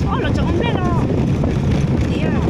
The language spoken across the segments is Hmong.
Ob los tsoom nplej los tias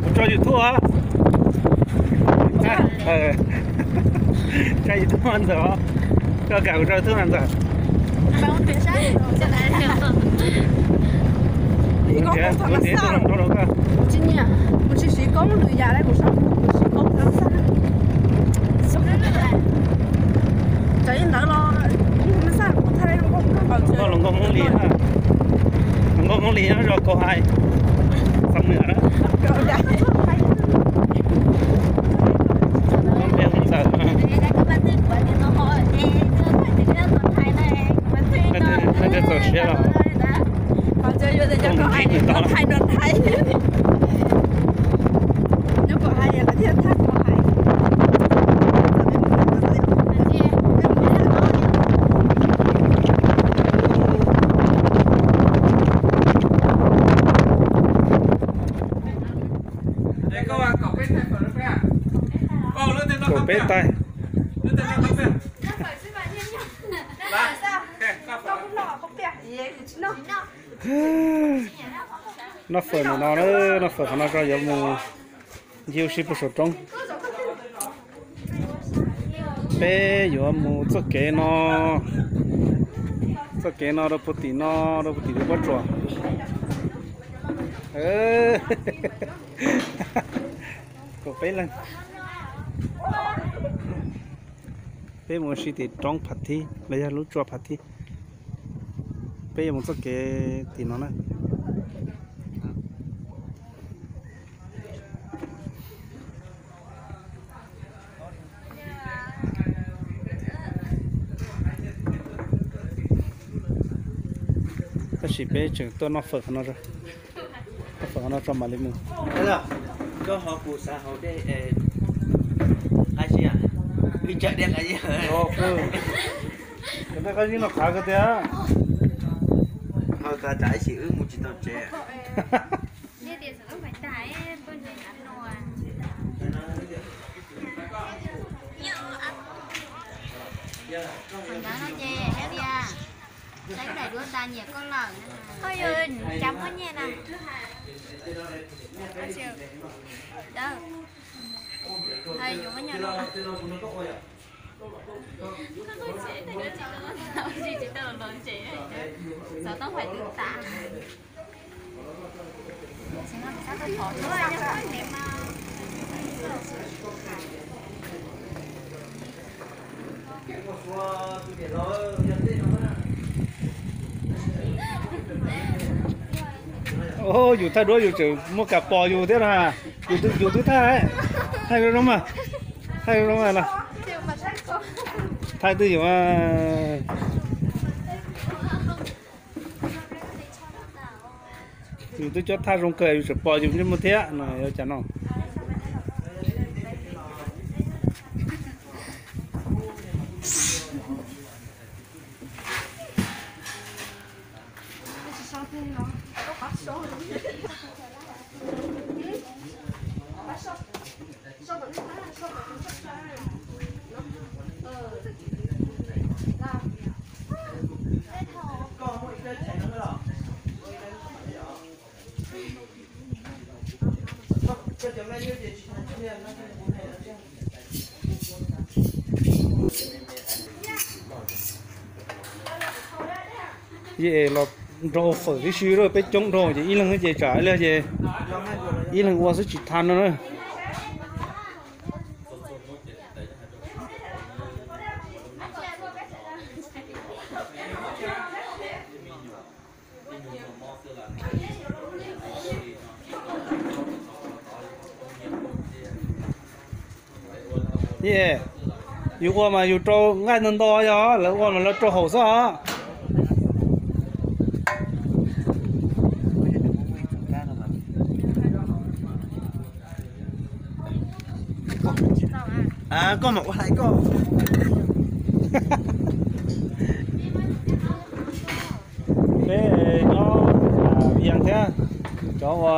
Kuv tso YouTube. Tso YouTube ntxawm. Koj kam kuv tso YouTube ntxawm. Kuv tias kuv tias tus hluas nraug rau koj. Koj hluas nkauj Hmoob Lis na. Hluas nkauj Hmoob Lis nyob zos Kaus Hais, xam nws na. Hluas nkauj Hmoob Lis na. Leej twg txaus siab los mus ntsib kuv tau. Kaum peb tais. Noj fawm ntawm no na, noj fawm qhov no tso yuav mus ncig ua si puag saum roob. Peb yuav mus txoj kev no, txoj kev no rau puag tim no, rau puag tim lub pob tsuas. Kaum peb leeg. Peb mus ua si tim roob Phav Thib los yog lub tsua Phav Thib. Peb yuav mus txoj kev tim no na. Tab sis peb tseem tuaj noj fawm qhov no, noj fawm qhov no tso mam li mus. Koj ho kuv xav haus dej, qab si, wb tsa dej qab zib. Qab zib no qhav kawg tiag. Haus tas tsam ib sim wb mus tsis tau tsev. Yus thaij duab yus tseem muaj kas pos yus thiab na. Yus twb thaij, thaij zoo mas, thaij zoo mas, thaij twb yus. Yus twb cob thaj zoo kawg yus tseem pom yus ntsej muag thiab no yuav cas no. Yej los nrog fawm tib si lawm, peb coob dhau ces ib leeg ces tsam ib leeg ces ib leeg ua xwb tsis tau no na. Yej, yus ua mas yus rau nqaij ntau ntau yog lawv ua mas lawv rau haum xwb os. Koj mam ua hlais koj. Peb nyob Vias thiab cov ua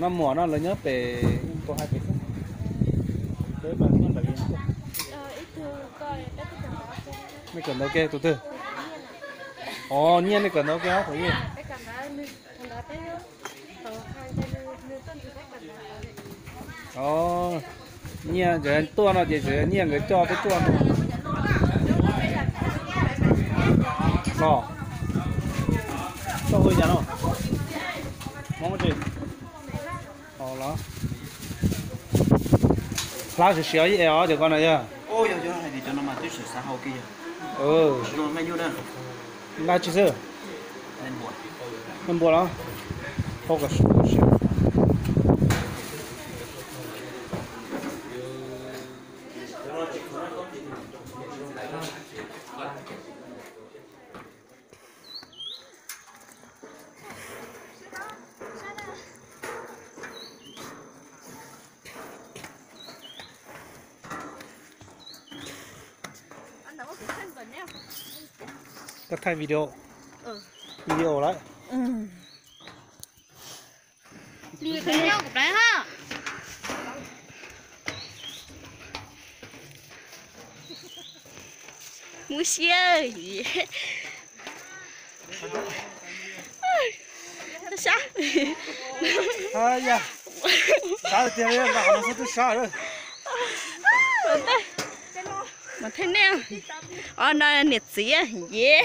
noj muam no lawv nyob pem, peb nyob ntawm Vias. Nej kawm ntawv ke tus twg? Os, Nyiaj nej kawm ntawv ke os, Nyiaj. Os, Nyiaj nkawd tuaj no ces tseem Nyiaj nkawd coj peb tuaj no. Los, koj hu li cas no? Hmoob tsis? Os, los. Hlab siav siav ib es os cov ko na yog. Nqa tsis xwb. Nej npua los? Koj thaij video, video lawm. Mus siab. Sab. Sab tiag, nqa qhov no xwb twb sab lawm. Mas thiaj nej, o no niam txiv ye.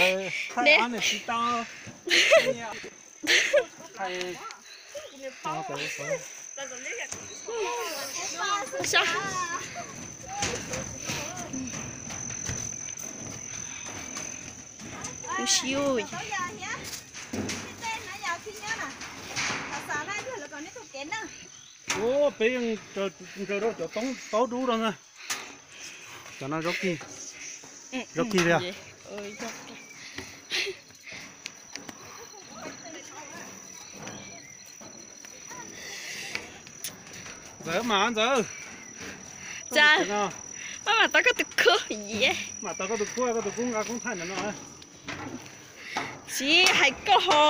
Kuv siv. Ua peb yeej ntsawg rau cov taub dub no na. Cov no zaub kig, zaub kig li. Ntxawm mas Ntxawm. Maj mam tau koj tus khub, mam tau koj tus khub, koj tus khub nqa koob thaij ntawm no. Tsis hais koj ho.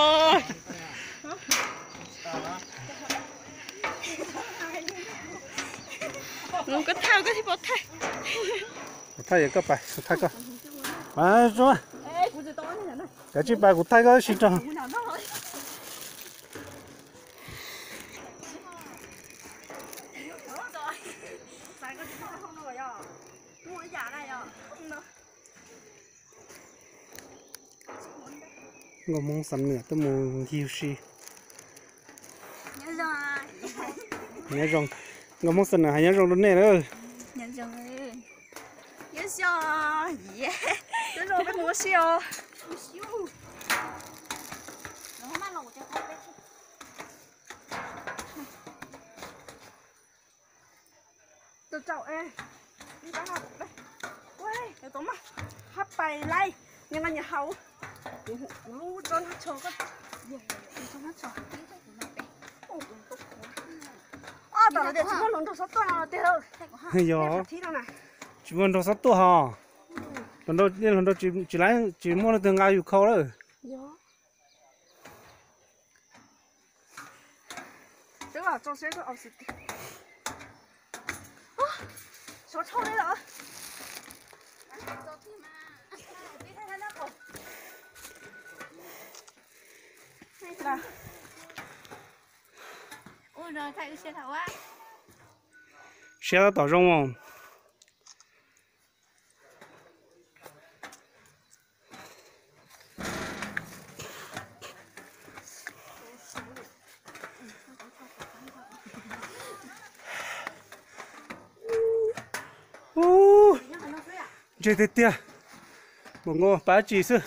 Koj thaij koj thiaj pom thaij. Thaij koj pais, thaij koj. Kav tsij pais kuv thaij koj ib si rau. Nkauj Hmoob xam nws tuaj mus ncig ua si. Nyob zoo, nkauj Hmoob Xab Nam hais nyob zoo rau nej lawm. Yog, tsis muaj nraug xob tuaj hos. Hluas nraug tsis, tsis muaj leej twg nqa yus khau lawm. Siab tab tom zoo os. Ub, ntseg tiag tiag. Npaum nkaus pab tsi xwb.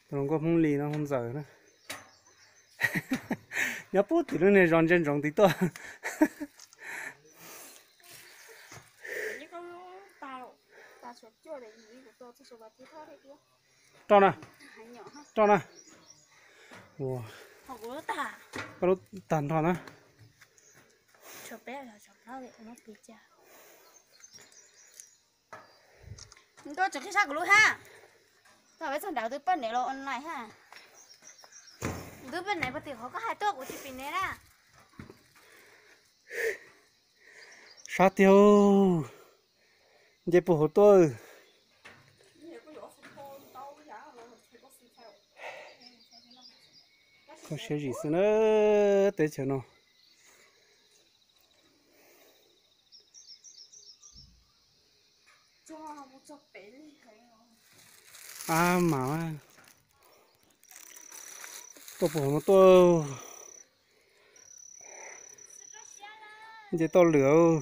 Tus hluas nkauj Hmoob Lis no hluas ntxawm na. Nyob puag tim lub niag zos ntsia ntsoov tid tuaj. Roj na, roj na. Ua, koj lub tag nrho na. Ntuj, tsis qhib sab kuv lub hab. Koj peb txog nrad twb poj niam los online hab. Twb poj niam puag tim qhov koj hais tuaj kuv tsis pim niam na. Sab tiag, nce puag hauv tuaj. Kho siab zim xwb na, teb chaws no. Ab mas, tuaj puag hauv no tuaj. Nce toj lwm.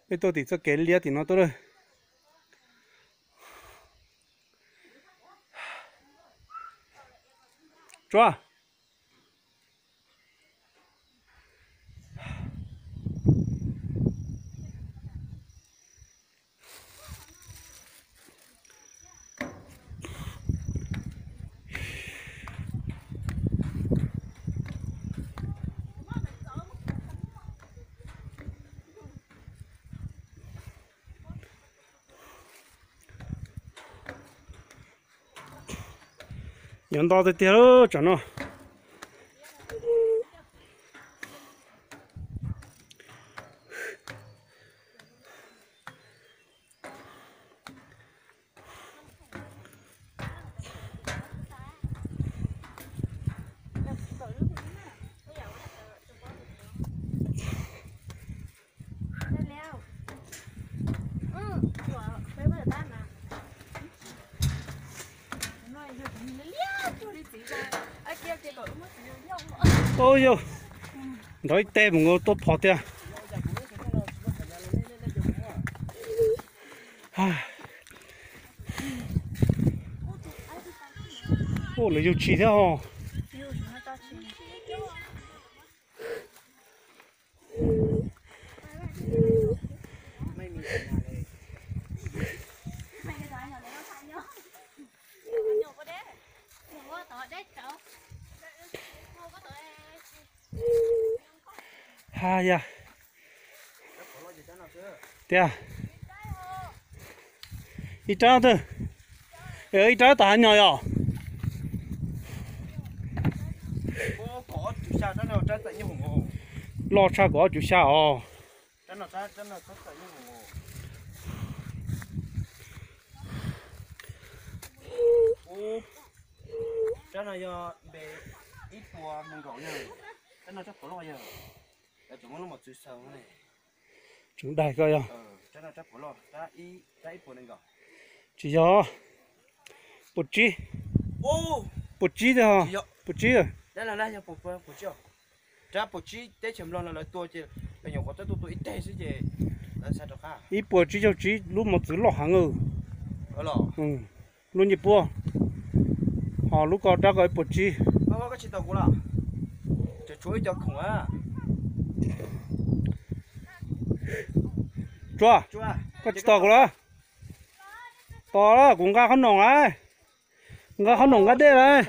Peb tuaj tim txoj kev liab tim no tuaj lawm. Tsuav. Nyob nto tiag tiag lawm tsam no. Ub yauj, nrov ib teg mus nkaus tuaj phom tiag. Ub, lawv yug tshis thiab hos. Ha ya. Tiag. Ib rab twg? Ib rab tom hav nyom yom. Loj tshaj kuv ob cuv xya os. Rab no yog npe ib puas mus nkaum yawg. Rab no rab puas loj yawg. Lawv tseem muab lub mos txwv xaws ne. Tseem daig koj yog? Tsis yog, puas tsib, puas tsib tiag, puas tsib. Ib puas tsib caug tsib lub mos txwv loj heev. Lub ncej puab, ho lub ko rab ko ib puas tsib. Tsuag, koj tsis tos kuv lawm? Tos lawm, kuv nqa qhob noom lawm. Nqa qhob noom nqa dej lawm.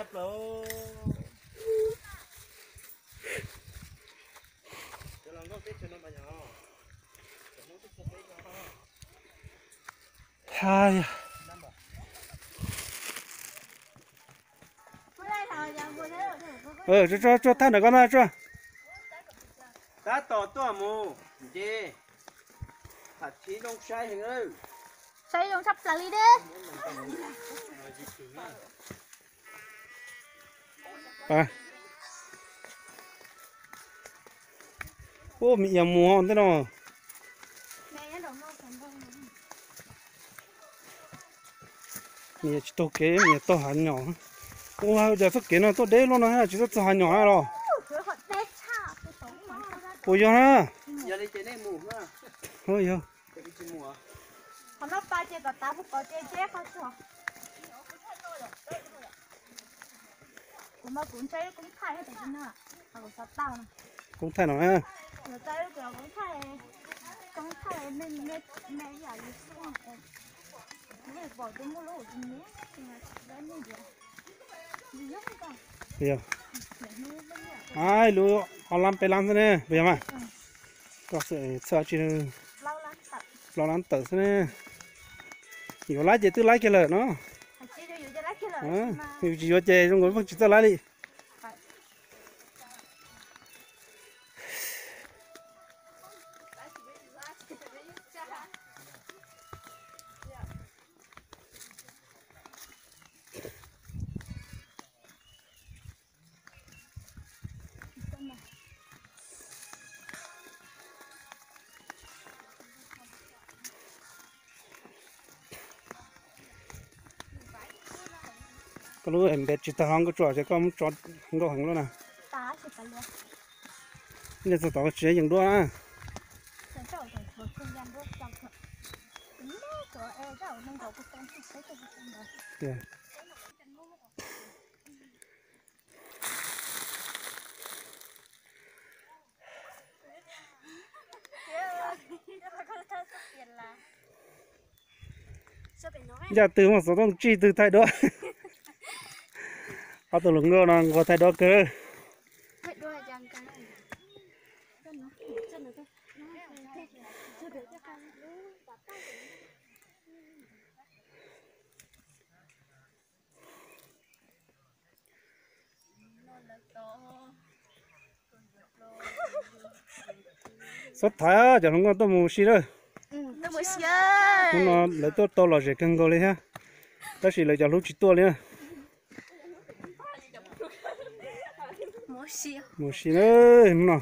Tsuag, tsuag, thaij ntawm koj na tsuag. Tab tom tuaj mus nce Pham Thiv zoo saib heev. Saib zoo tshaj plaws li deb. Ub, me ias mus ntej no. Niam tsis taug kev, niam taug hav nyom. Ua cas txoj kev no tuaj deb luaj no tsis tuaj txog hav nyom los? Puas yog na? Yog. Koob thaij no na. Ai, lub ob lab peb lab xwb ne, puas yog mas? Koj txhawj tsis, plaub lab tawm xwb ne. Yuav laib ces twb laib kiag lawm no. Yus tsis yuav ces zoo nkaus pheej tsis txawj laib li. Koj lub npe tsis tag hov nkauj tsuag ces koj muab tso nkauj heev lub na. Nej txog tod tsis yeej duab na. Yaj twg muaj xov tooj tsij twg thaij duab. Ob tug hluas nkauj no nquag thaij duab kawg. Txhob thaiv, cov hluas nkauj tuaj mus si lawm. Hnub no lawv tuaj tau lom zem kawg nkaus li thiab, tab sis lawv cov hlub tsis tuaj li na. Mus si na, hnub no.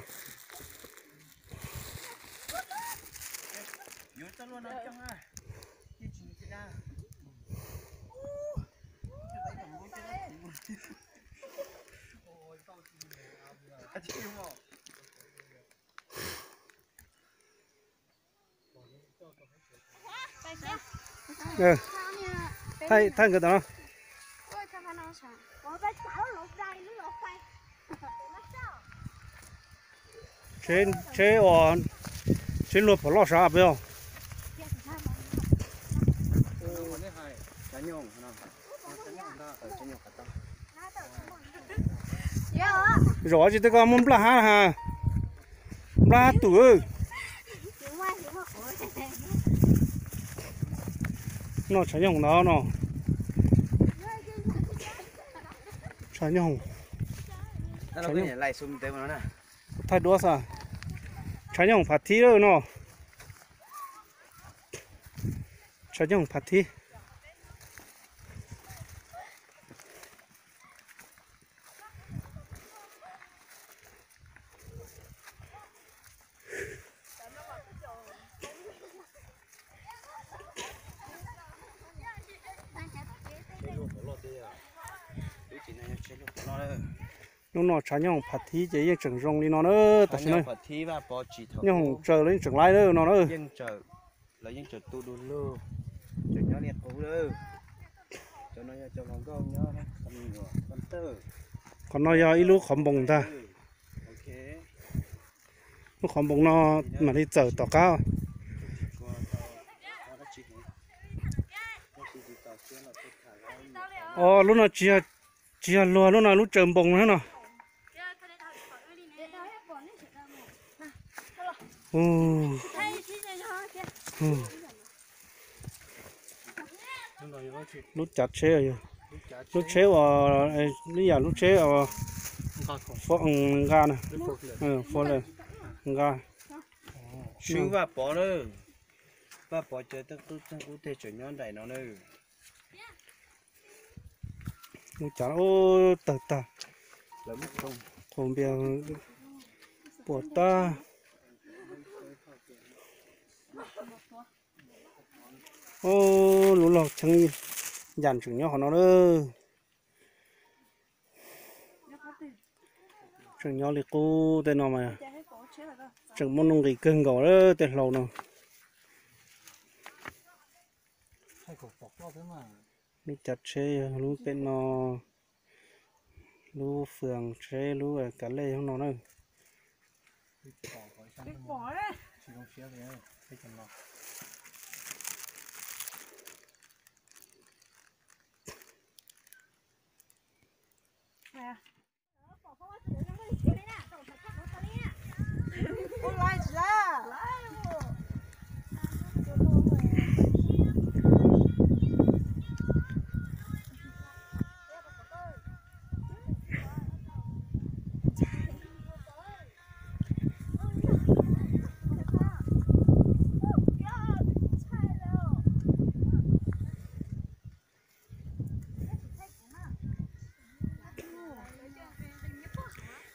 Thaij, thaij nkawd tom no. Tsheb, tsheb uas, tsheb luag phom loj sav puas yog? Zaum tsis twb koj muaj nplaj hab na ha. Nplaj hab tus. No tshav nyooj ntawd no. Tshav nyooj. Thaij duab xwb. Tshav nyooj phav thib lawm no. Tshav nyooj phav thib. Hnub no tshav nyob hoom Phav Thib ces yeej tseem zoo li no na, tam sim no nyob hoom Tsaws los yeej tseem laib na no na. Qhov no yog ib lub qhov npoos ntag. Lub qhov npoos no mam li txawm tom qab. O, lub no tsis yog luag, lub no lub tsaws npoos na no. Lub cav tsheb, lub tsheb uas, lub yam lub tsheb nqa na, nqa, swb Vaj Pov na, Vaj Pov cov tub qub teg tseem nyob nraim no na. Lub cav tawg tag, qhov npias puas tag. Lub log cheeb yam tseem nyob qhov no na. Tseem nyob li qub tej no mas tseem muaj nuj nqis kawg nkaus tej hlau no. Lub cav tsheb yog lub pem no, lub fwm tsheb lub kav lej no na.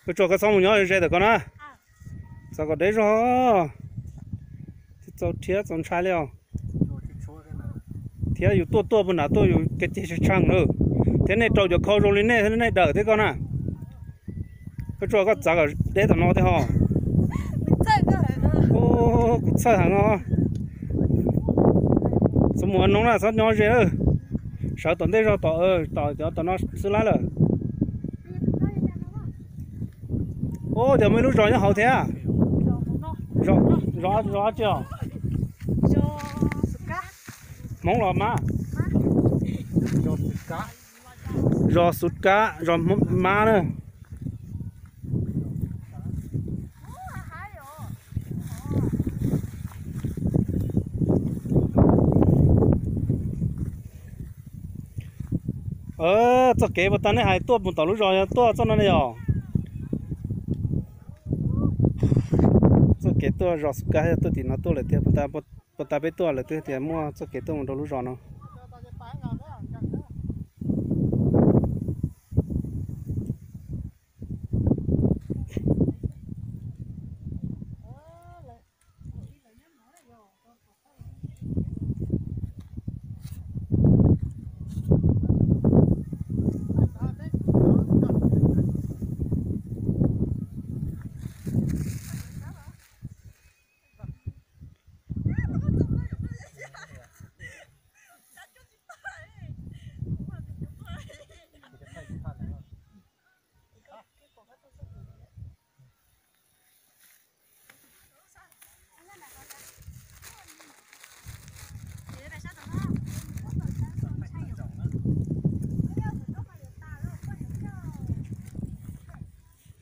Koj tsuas koj txhob mus nyob ze ntawm ko na. Txav kom deb zog, thiab txaus rhiab txaus ntshai li os. Thiab yus tuaj tuaj puag nram tuaj yus kev ceg tshee tshee lawm, thiab nej rau cov khau zoo li nej thiab nej dawm thiab koj na. Koj tsuas koj txav kom deb tom no thiab ho. Kuv txhawj heev os. Txhob mus ua noob na, txhob nyob ze lawm. Sawv tom ntej zog tom, tom cov tom no xwb lawm. Ub, cov muaj ib lub zos nyob hauv thiab. Zos dab tsi os? Hmoob los Mab? Zos Xus Kab, zos Mab na. Txoj kev puas tag nej hais tuaj mus tom lub zos yog tuaj txoj no ne yog? Txoj kev tuaj zos Xus Kab yog tuaj tim no tuaj lawm tiag, puas tag peb tuaj lawm twb tias muaj txoj kev tuaj mus rau lub zos no.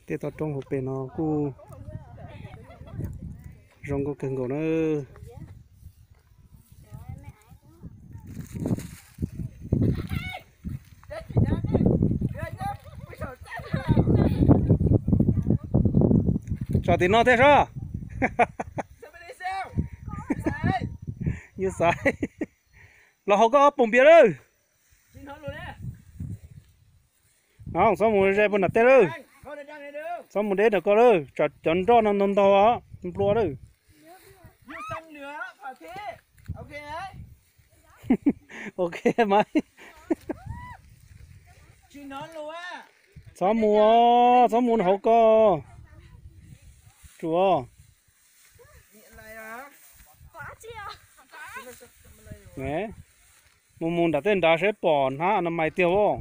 Tej toj roob hauv pes no kuj zoo nkauj kawg nkaus na. Tsom tim no thiab sab. Yus xaiv los hauv koj ob poom npias lawm. Txhob mus ze puag nram tej lawm. Txhob mus deb nram ko lawm, tsam cov nroj no ntau ntau os, nplua lawm. Ok mas. Txhob mus os, txhob mus hauv ko. Tsuas. Mus mus nram tej nrad saib pom hnab anamais tiag os.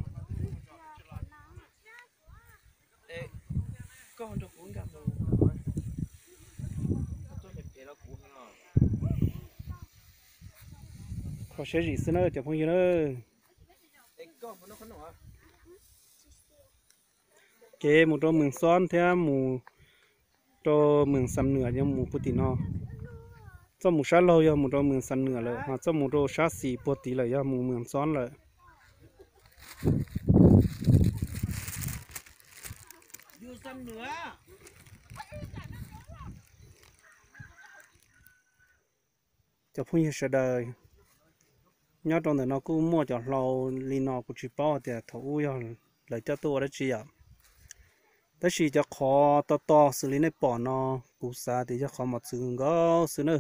Kho siab zim xwb na cov phooj ywg na. Ces mus rau Mws Xob thiab mus rau Mws Xam Nwam yog mus puag tim no. Txoj mus sab laug yog mus rau Mws Xam Nwam lawm, ho txoj mus rau sab xis puag tid lawm yog mus Mws Xob lawm. Cov phooj ywg sawv daws, nyob rau ntawm no kuj muaj cov hlau li no, kuv tsis paub tias thaum ub yog lawv coj tuaj ua dab tsi yom. Tab sis cov qhov to to xws li nej pom no, kuv xav tias yog qhov mos txwv nkaus xwb na.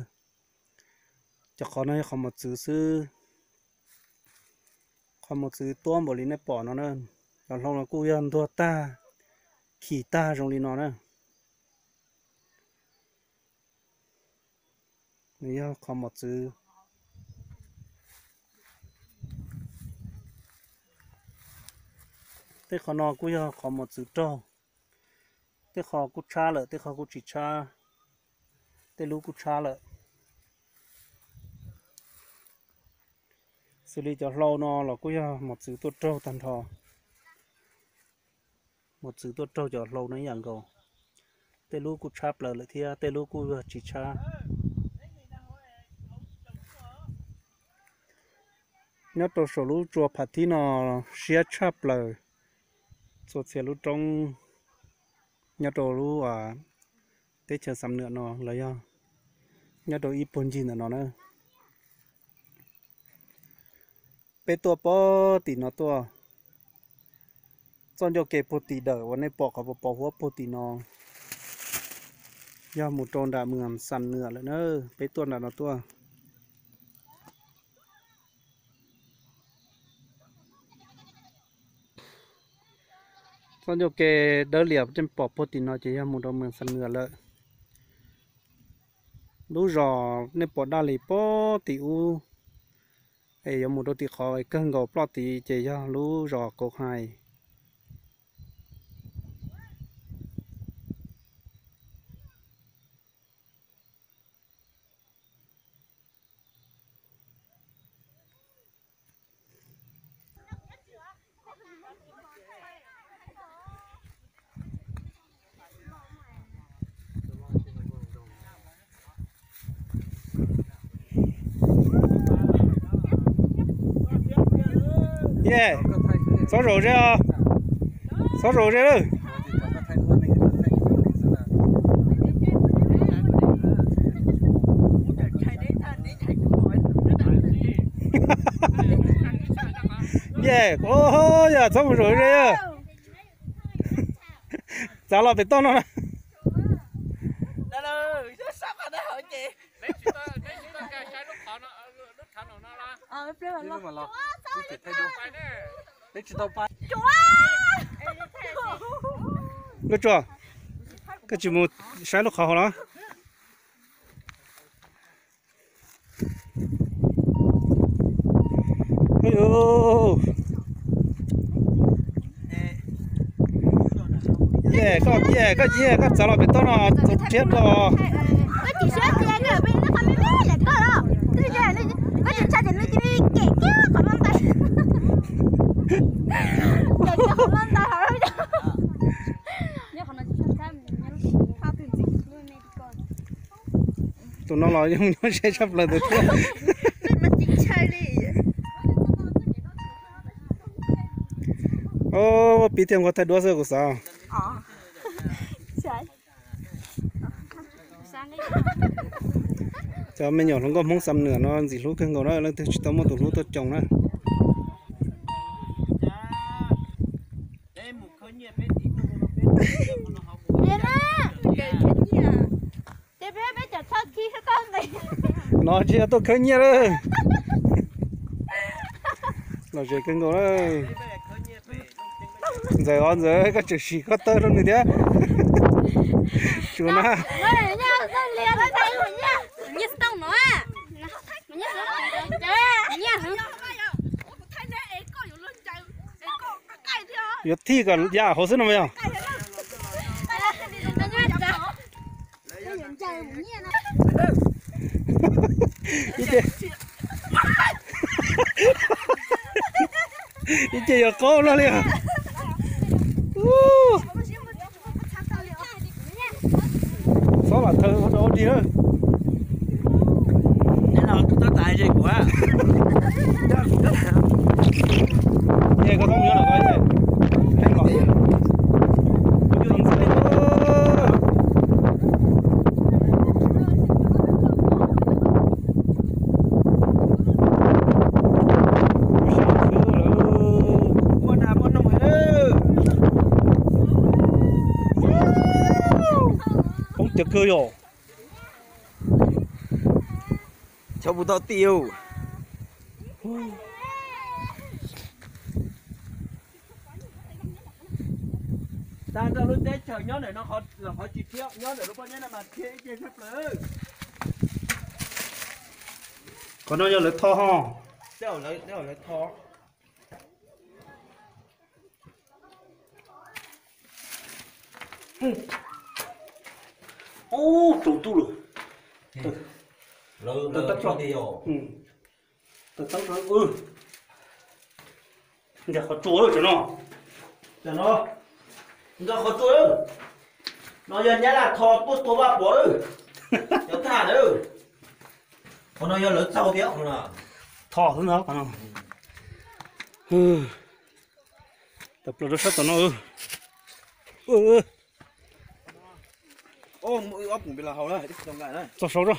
Cov qhov no yog qhov mos txwv xwb. Qhov mos txwv tuab npaum li nej pom no na. Cov hlau no kuj yog ntuag tag, khim tag zoo li no na. Nws yog qhov mos txwv. Tej qhov no kuj yog qhov mos txwv raug. Tej qhov kuj tshab lawm, tej qhov kuj tsis tshab. Tej lub kuj tshab lawm. Xws li cov hlau no los kuj yog mos txwv tuaj raug tag nrho. Mos txwv tuaj raug cov hlau no ib yam nkaus. Tej lub kuj tshab plaws lawm thiab tej lub kuj yog tsis tshab. Nyob rau saum lub tsua Pham Thib no siab tshaj plaws txhua txhia lub roob nyob rau lub teb chaws Xam Nwam no los yog nyob rau ib puag ncig ntawm no na. Peb tuaj puag tim no tuaj, txoj ncauj ke puag tim dawm uas nej pom qhov pos pos huab puag tim no yog mus rau nram Mws Xam Nwam lawm na. Peb tuaj nram no tuaj. Txoj ncauj ke dawb lias nej pom puag tim no ces yog mus rau Mws Xam Nwam lawm. Lub zos nej pom daj li puag tim ub es yuav mus rau tim qhov kawg nkaus ploj tid ces yog lub zos Kauv Hais. Ye, txhob zaum ze, txhob zaum ze lawm. Ye, yog txhob mus zaum ze. Txav los pem toj no na. Nkauj Tsua, koj tsis mus saib lub qhov hauv los? Ye, koj ye, koj ye, koj txav los pem toj no, txav thiab rau. Tus no los yeej nyob ze tshaj plaws tus thiab. Pib tiag nqua thaij duab xwb kuv xav. Cov me nyuam hluas nkauj Hmoob Xam Nwam no ntxim hlub kawg nkaus na, leej twg tsis tau muaj tus hlub tuaj coos na. No tsis yog tuaj khawb nyiaj lawm. Lom zem kawg nkaus lawm. Ntxawm os, Ntxawm, koj tseem sim koj tawb rau nws thiab. Tsuas na. Yuav thij kom ya hauv xwb no mas yog. Ib ce, ib ce yuav qaub no li. Txhob lam thawb ua rau ua dig na. Ces koj txhob mus nyob lawm ko. Poob tiag kawg yom. Cov puv tau tim. Tag nrho lub teb chaws nyob ntawm no los qhov tsis thiab, nyob ntawm lub pob zeb no mas thiab ib ce tshaj plaws. Qhov no yog lawv tho ho. Lawv tho. Ub, tsaus ntuj lawm. Lawv, lawv tso. Tawm tawb, nkag qhov tsua lawm no. Nkag qhov tsua lawm. No yog Nyab Laj tho tuaj tua Vaj Pov lawm. Cov thaj lawm. Qhov no yog lawv txaug thiab qhov no. Tho xwb ntag qhov no. Tawm plaws rau sab tom no. Txog saud rau.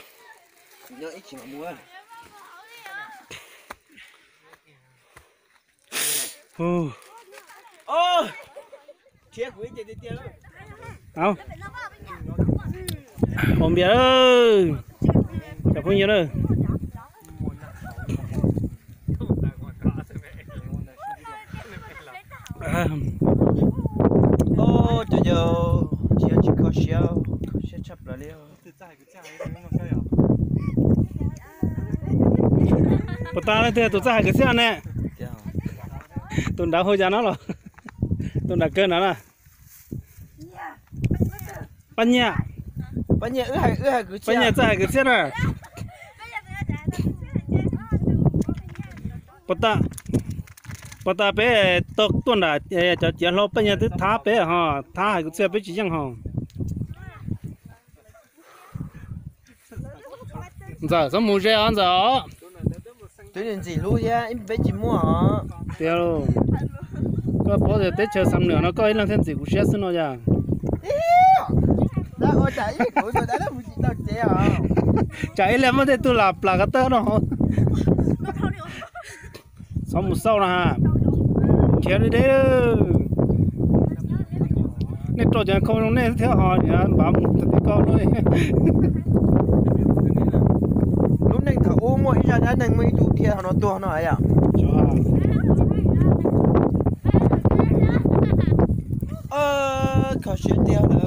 Au, haus npias lawm cov phooj ywg na. Cov yawg, tsis yog tsis kho siab, kho siab tshaj plaws li. Puas tas leej twg tus txawj hais kwv txhiaj ne? Tus nrad hu cas no los? Tus nrad kawg nrad na. Paj Nyiaj. Paj Nyiaj txawj hais kwv txhiaj na. Puas tas peb tau tuaj nram cov ciav hlau Paj Nyiaj twb thab peb ho, thab hais kwv txhiaj peb tsis yeej ho. Ntxawm txhob mus ze os Ntxawm os. Twb ntxim hlub thiab peb tsis muaj os. Tiag, koj paub tias teb chaws Xam Nuam no koj ib leeg thiaj ntxim kuv siab xwb no yog. Tsam ib leeg muaj tej tug lam plam ko taw no. Txhob mus xauj no ha. Khiav deb deb. Nej rau cov khau zoo nej thiab ho npav mus tag tim koj no. Lub neej thaum ub muaj ib zaj dab neeg muaj ib tug dhia hauv no tuag no yom. Kho siab tiag lawm.